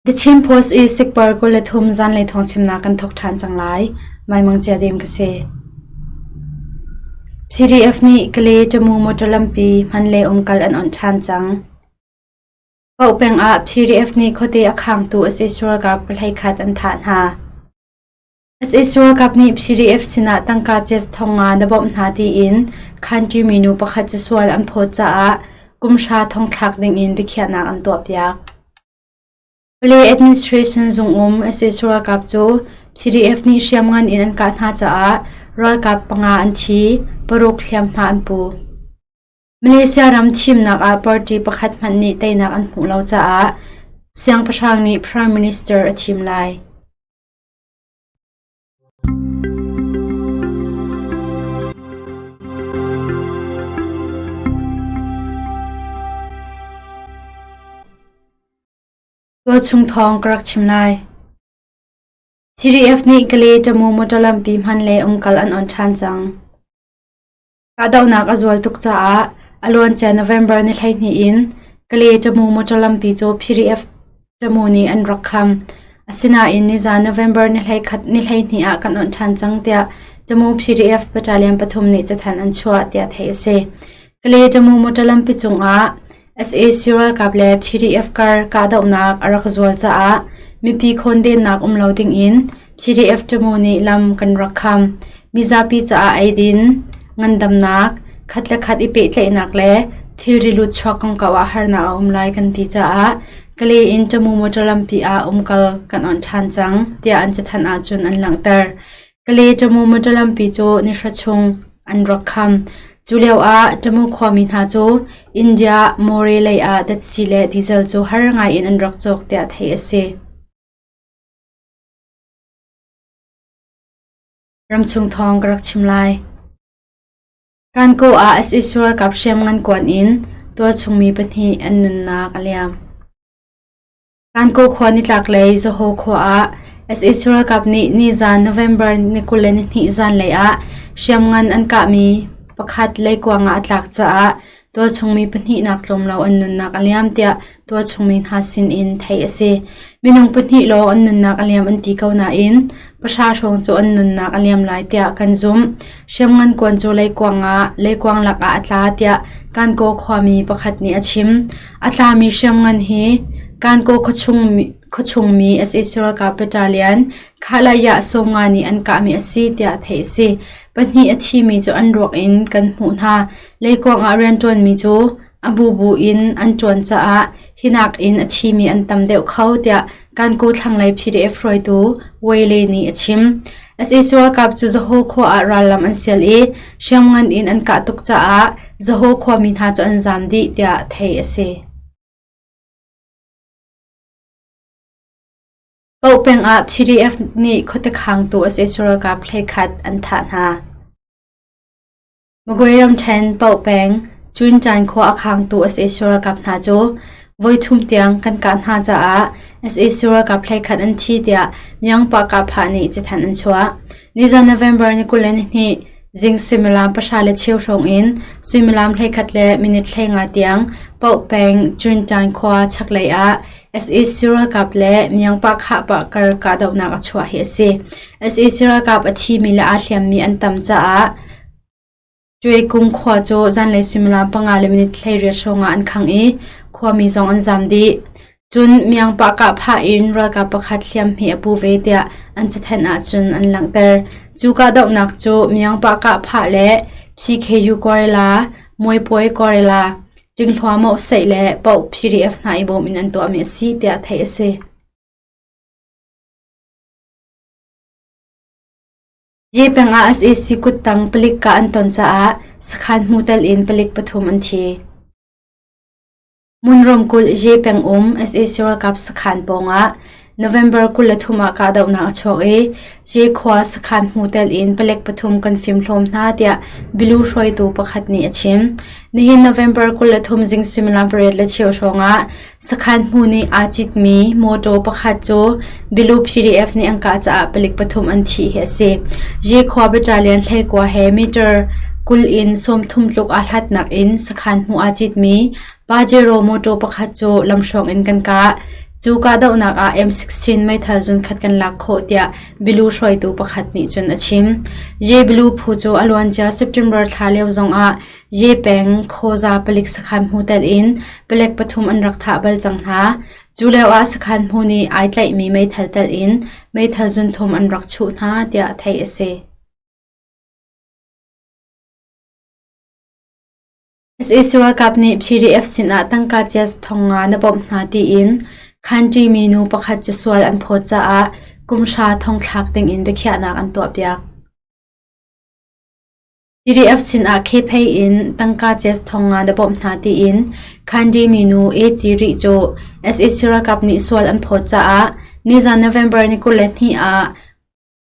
The Chin Post i sikpar 23 zanlei thawngchimnak kan thawk ṭhan cang lai. Maimang Cia Dem ka si. PDF nih Kale Tamu motor lampi hman le umkal an onh ṭhan cang. Paoh peng ah PDF nih khuate a khangtu sac ralkap pahleikhat an thah hna. Sac ralkap nih PDF sinah tangka ces thong nga na bawmh hna tiin Khanṭi minu pakhat cu sual an phawt caah kumhra thongthlak dingin biakhiahnak an tuahpiak. Pale Administration zungum sac ralkap cu PDF nih hriamngan in an kah hna caah ralkap panga an thi, paruk hliamhma an pu. Malaysia ram thimnak ah party pakhat hmanh nih teinak an hmuh lo caah siangpahrang nih Prime Minister a thim lai. Tualchung thawng ka rak chim lai. CDF nih Kale Tamu motor lampi hman le umkal an on ṭhan cang. Kahdohnak a zual tuk caah a luancia November ni 12 in Kale Tamu motor lampi cu PDF Tamu nih an rak kham. Asinain nizan November ni 12 ah kan on ṭhan cang tiah Tamu PDF Battalion pathum nih cathanh an chuah tiah theih a si. Kale Tamu motor lampi cungah Sac ralkap le PDF kar kahdohnak a rak zual caah mipi khawndennak um lo dingin PDF Tamu nih lam kan rak kham. Mizapi caah eidin, ngandamnak, khat le khat i pehtlaihnak le thilri lutchuak kongkau ah harnak a um lai kan ti caah Kale in Tamu motor lampi ah umkal kan on ṭhan cang tiah an cathanh ahcun an langhter. Kale Tamu motor lampi cu nihra chung an rak kham. Cu lioah Tamu khuami hna cu India Mawre lei ah datsi le diesel cu har ngai in an rak cawk tiah theih a si. Ramchung thawng ka rak chim lai. Kankaw ah sac ralkap hriamngan kuan in tualchung mi pahnih an nunnak a liam. Kankaw khua nitlaklei Zaho khua ah sac ralkap nih nizan November ni 22 zanlei ah hriamngan an kahmi pakhat leikuang ah a tlak caah tualchung mi pahnihnak tlawm lo an nunnak a liam tiah tualchung mi hna sin in theih a si. Minung pahnih lawng an nunnak a liam an ti ko nain pahra hrawng cu an nunnak a liam lai tiah kan zumh. Hriamngan kuan cu leikuang ah leikuang lakah a tla tiah Kankaw khuami pakhat nih a chim. A tlami hriamngan hi Kankaw khuachung mi sac ralkap battalion Khalayah sawmnga nih an kahmi a si tiah theih a si. Pahnih a thimi cu an ruak in kan hmuh hna. Leikuang ah rianṭuanmi cu a bubu in an ṭuan caah hi nakin a thimi an tam deuh kho tiah Kankaw thlanglei PDF hruaitu Wele nih a chim. Sac ralkap cu Zaho khua ah rallam an sial i hriamngan in an kah tuk caah Zaho khuami hna cu an zaam dih tiah theih a si. Paoh peng ah PDF nih khuate khangtu sac ralkap hleikhat an thah hna. Magway ramṭhen Paoh peng Cuncan khua a khangtu sac ralkap hna cu voithum tiang kan kah hna caah sac ralkap hleikhat an thi tiah Myangpa Kahphah nih cathanh an chuah. Nizan November ni 22 zing suimilam pahra le cheu hrawng in suimilam 11 le minute 15 tiang Paoh peng Cuncan khua chaklei ah sac ralkap le Myangpa Khahpah kar kahdohnak a chuah hi a si. Sac ralkap a thimi le aa hliammi an tam caah Ṭuikung khua cu zanlei suimilam panga le minute 18 hrawng ah an khangh i khuami zong an zaam dih. Cun Myangpah kahphah in ralkap pakhat hliamhme a pu ve tiah an cathanh ahcun an langhter. Cu kahdohnak cu Myangpah kahphah le PKU Guerrilla, Muipuai Guerrilla, Cinghluah Mawhsaih le Paoh PDF hna i bawm in an tuahmi a si tiah theih a si. Ye peng ah sac kuttang palik kah an ton caah sakhan hmu tel in palik pathum an thi. Mun ramkulh Ye peng um sac ralkap sakhan pawngah November 23 ah kahdohnak a chuak i Ye khua sakhan hmu tel in palek pathum kan fimhlawm hna tiah bilu hruaitu pakhat nih a chim. Nihin November 23 zing suimilam pariat le cheu hrawngah Sakhan hmu nih aa citmi mawṭaw pakhat cu Bilu PDF nih an kah caah palik pathum an thih hi a si. Yikhua Battalion hleikua he meter 20 in 30 tluk aa hlatnak in sakhan hmu aa citmi Pajero mawṭaw pakhat cu lamhruang in kan kah. Cu kahdohnak ah M16 meithal zunkhat kan lak khawh tiah Bilu hruaitu pakhat nih cun a chim. Ye Bilu phu cu a luancia September thla lio zongah Ye peng Khoza palik sakhan hmu tel in palek pathum an rak thah bal cang hna. Cu lio ah sakhan hmu nih ai tlaihmi meithal tel in meithal zunthum an rak chuh hna tiah theih a si. Sac ralkap nih PDF sinah tangka cias thongnga na bawmh hna tiin Khanṭi minu pakhat cu sual an phawt caah kumhra thongthlak dingin biakhiahnak an tuahpiak. PDF sinah khephei in tangka cias thongnga na bawmh hna tiin Khanṭi minu A Ti Rih cu sac ralkap nih sual an phawt caah nizan November ni 22 ah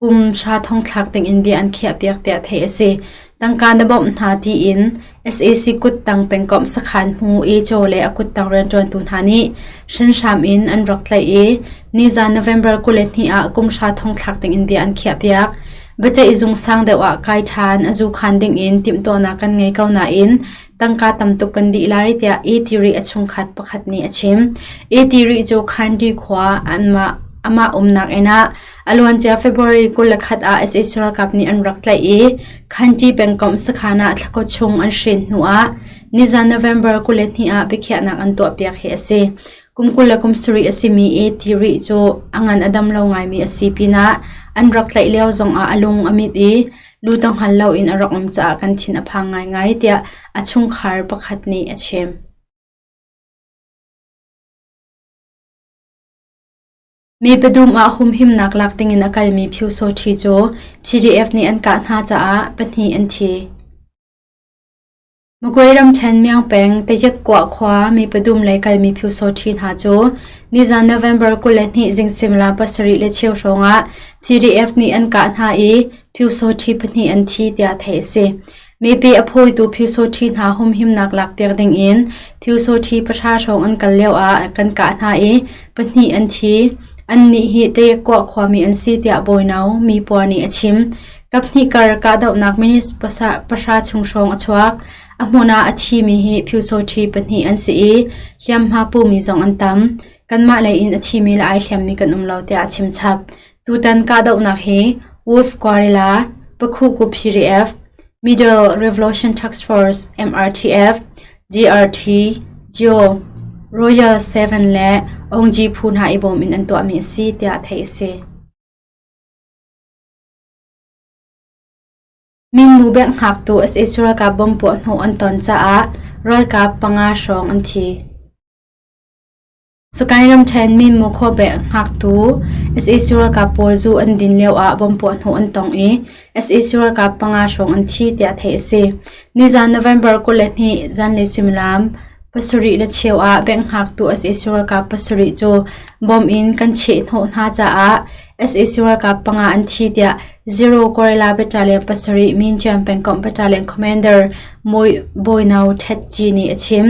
Kum hra thongthlak dingin bia an khiahpiak tiah theih a si. Tangka na bawmh hna tiin sac kuttang pengkomh sakhan hmu Ecaw le a kuttang rianṭuantu hna nih hranhram in an rak tlaih i nizan November 22 ah kum hra thongthlak dingin bia an khiahpiak. Biaceih zung sang deuh ah kai ṭhan a zukhan dingin timhtuahnak kan ngei ko nain tangka tam tuk kan dih lai tiah Etiri a chungkhat pakhat nih a chim. Etiri cu Khandi khua anmah amah umnak inn ah A luancia February 21 ah sac ralkap nih an rak tlaih i Khanṭi pengkomh sakhan ah thlakua chung an hren hnuah nizan November 22 ah biakhiahnak an tuahpiak hi a si. Kum 20 le kum sarih a simi A Ti Rih cu a ngan a dam lo ngaimi a si pinah an rak tlaih lio zongah a lung a mit i lutang hngal loin a rak um caah kan thin a phang ngaingai tiah a chungkhar pakhat nih a chim. Mipadum ah humhimnak lak dingin a kalmi Pyusawṭhi cu PDF nih an kah hna caah pahnih an thi. Magway ramṭhen Myaung peng Tayakkuah khua mipadum lei kalmi Pyusawṭhi hna cu nizan November 22 zing suimilam 7:15 hrawngah PDF nih an kah hna i Pyusawṭhi pahnih an thi tiah theih a si. Mipi a phawitu Pyusawṭhi hna humhimnak lakpiak dingin Pyusawṭhi pahra hrawng an kal lioah kan kah hna i pahnih an thi. Annih hi Tayakkuah khuami an si tiah Bawino Mipua nih a chim. Kaphnih kar kahdohnak minutes pahra chung hrawng a chuak. A hmun ah a thimi hi Pyusawṭhi pahnih an si i hliamhma pumi zong an tam. Kanmah lei in a thimi le ai hliammi kan um lo tiah a chim chap. Tutan kahdohnak hi Wolf Guerrilla, Pakhuku PDF, Middle Revolution Task Force (MRTF), GRT, GEO, Royal Seven le Ongji phu hna i bawm in an tuahmi a si tiah theih a si. Mingmu bank hngaktu sac ralkap bomb puahhnawh an ton caah ralkap panga hrawng an thi. Sakae ramṭhen Minmu khuapek hngaktu sac ralkap pawl zu an din lioah bomb puahhnawh an tong i sac ralkap panga hrawng an thi tiah theih a si. Nizan November 22 zanlei suimilam 7:15 ah bank hngaktu sac ralkap pasarih cu bomb in kan chehhnawh hna caah sac ralkap panga an thi tiah Zero Guerrilla Battalion pasarih Minjian pengkomh Battalion Commander Bawi No Thet Gyi nih a chim.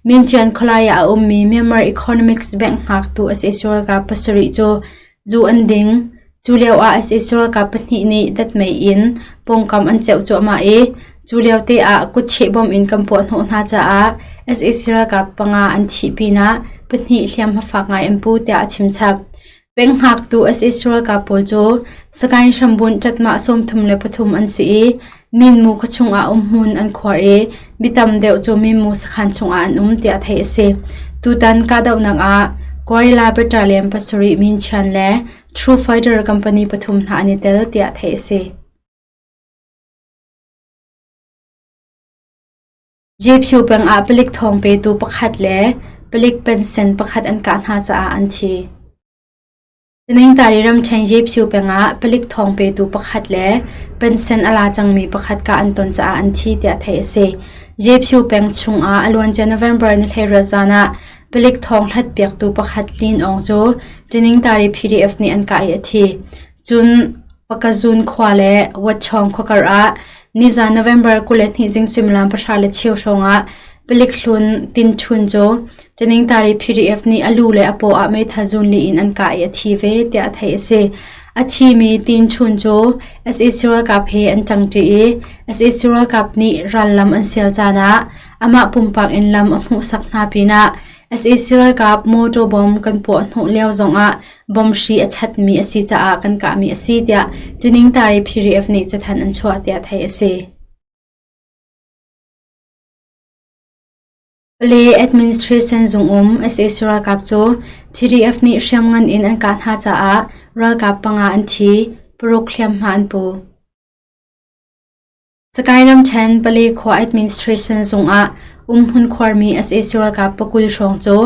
Minchian khualai ah a ummi Myanmar Economics Bank hngaktu sac ralkap pasarih cu zu an ding. Cu lioah sac ralkap pahnih nih datmei in pawngkam an ceuh cuahmah i cu liote ah kutcheh bom in kan puahhnawh hna caah sac ralkap panga an thih pinah pahnih hliamhma fak ngai an pu tiah a chim chap. Peng hngaktu sac ralkap pawl cu Sagaing hrambunh ṭatmah 33 an si i Minmu khuachung ah umhmun an khuar i mi tam deuh cu Minmu sakhan chungah an um tiah theih a si. Tutan kahdohnak ah Guerrilla Battalion pasarih Minchian le True Fighter Company pathum hna an i tel tiah theih a si. Jeephu peng ah palik thawng petu pakhat le palik pensen pakhat an kah hna caah an thi. Taningtali ramṭhen Jeephu peng ah palik thawng petu pakhat le pensen a la cangmi pakhat kah an ton caah an thi tiah theih a si. Jeephu peng chungah a luancia November ni 18 zan ah palik thawng hlatpiaktu pakhat Lin Aung cu Taningtali PDF nih an kah i a thi. Cun Pakazun khua le Watchawng khua kar ah nizan November 22 zing suimilam 10:15 hrawng ah palik hlun Tin Htun cu Taningtari PDF nih a lu le a paw ah meithal zunli in an kah i a thi ve tiah theih a si. A thimi Tin Htun cu sac ralkap he an ṭangṭi i sac ralkap nih rallam an sial caan ah amah pumpak in lam a hmuhsak hna pinah Sac ralkap motor bomb kan puah hnawh lio zongah bomb hri a chatmi a si caah kan kahmi a si tiah Tiningtari PDF nih cathanh an chuah tiah theih a si. Pale Administration zung um sac ralkap cu PDF nih hriamngan in an kah hna caah ralkap panga an thi, paruk hliamhma an pu. Sagaing ramṭhen Pale khua Administration zung ah umhmun khuarmi sac ralkap pakul hrawng cu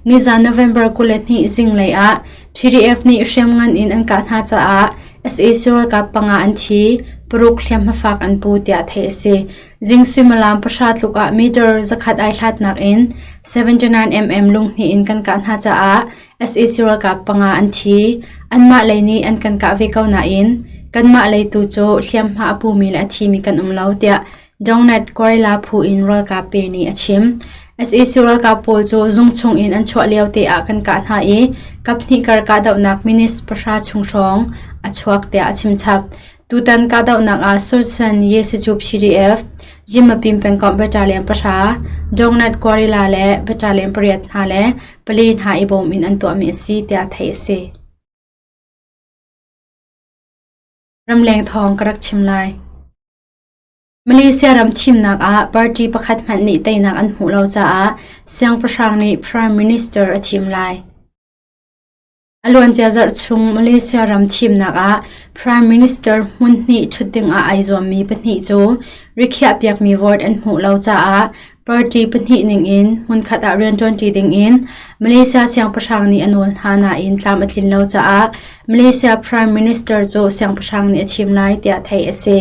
nizan November 22 zinglei ah PDF nih hriamngan in an kah hna caah sac ralkap panga an thi, paruk hliamhma fak an pu tiah theih a si. Zing suimilam pahra tluk ah meter zakhat ai hlatnak in 79mm lunghnih in kan kah hna caah sac ralkap panga an thi. Anmah lei nih an kan kah ve ko nain kanmah lei tu cu hliamhma a pumi le a thimi kan um lo tiah Dongnet Guerrilla phu in ralkap pe nih a chim. sac ralkap pawl cu zung chung in an chuah lio te ah kan kah hna i kaphnih kar kahdohnak minutes pahra chung hrawng a chuak tiah a chim chap. Tutan kahdohnak ah Sursan Yesucu PDF, Jimapim pengkomh battalion pahra, Dongnat Guerrilla le battalion pariat hna le pali hna i bawm in an tuahmi a si tiah theih a si. Ramleng thawng ka rak chim lai. Malaysia ram thimnak ah party pakhat hmanh nih teinak an hmuh lo caah siangpahrang nih prime minister a thim lai. A luancia zarh chung Malaysia ram thimnak ah Prime Minister hmun hnih ṭhut dingah ai zuammi pahnih cu rikhiahpiakmi vote an hmuh lo caah party pahnih ningin hmunkhat ah rianṭuanṭi dingin Malaysia siangpahrang nih a nawl hna nain tlam a tlin lo caah Malaysia Prime Minister cu siangpahrang nih a thim lai tiah theih a si.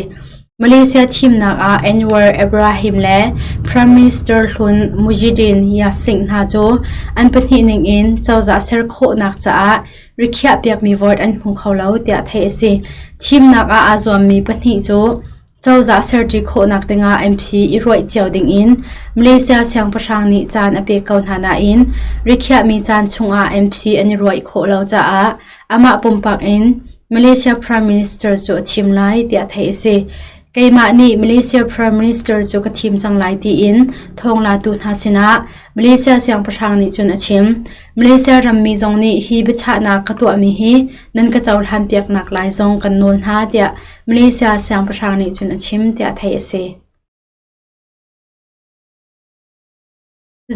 Malaysia thimnak ah Anwar Ibrahim le Prime Minister hlun Muhyiddin Yassin hna cu an pahnih ningin cozah ser khawhnak caah rikhiahpiakmi vote an hmu kho lo tiah theih a si. Thimnak ah aa zuammi pahnih cu cozah serṭi khawhnak dingah MP i ruaih cio dingin Malaysia siangpahrang nih caan a pek ko hna nain rikhiahmi caan chungah MP an i ruaih khawh lo caah amah pumpak in Malaysia Prime Minister cu a thim lai tiah theih a si. Keimah nih Malaysia Prime Minister cu ka thim cang lai tiin thawnglatu hna sinah Malaysia siangpahrang nih cun a chim. Malaysia rammi zong nih hi biachahnak ka tuahmi hi nan ka cohlan piaknak lai zong kan nawl hna tiah Malaysia siangpahrang nih cun a chim tiah theih a si.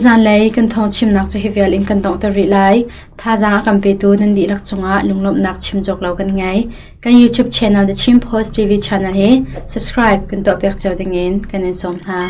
Zanlei kan thawngchimnak cu hi vial in kan donghter rih lai. Thazaang a kan petu nan dihlak cungah lunglawmhnak chim cawk lo kan ngei. Kan YouTube channel The Chin Post TV channel hi subscribe kan tuahpiak cio dingin kan in sawm hna.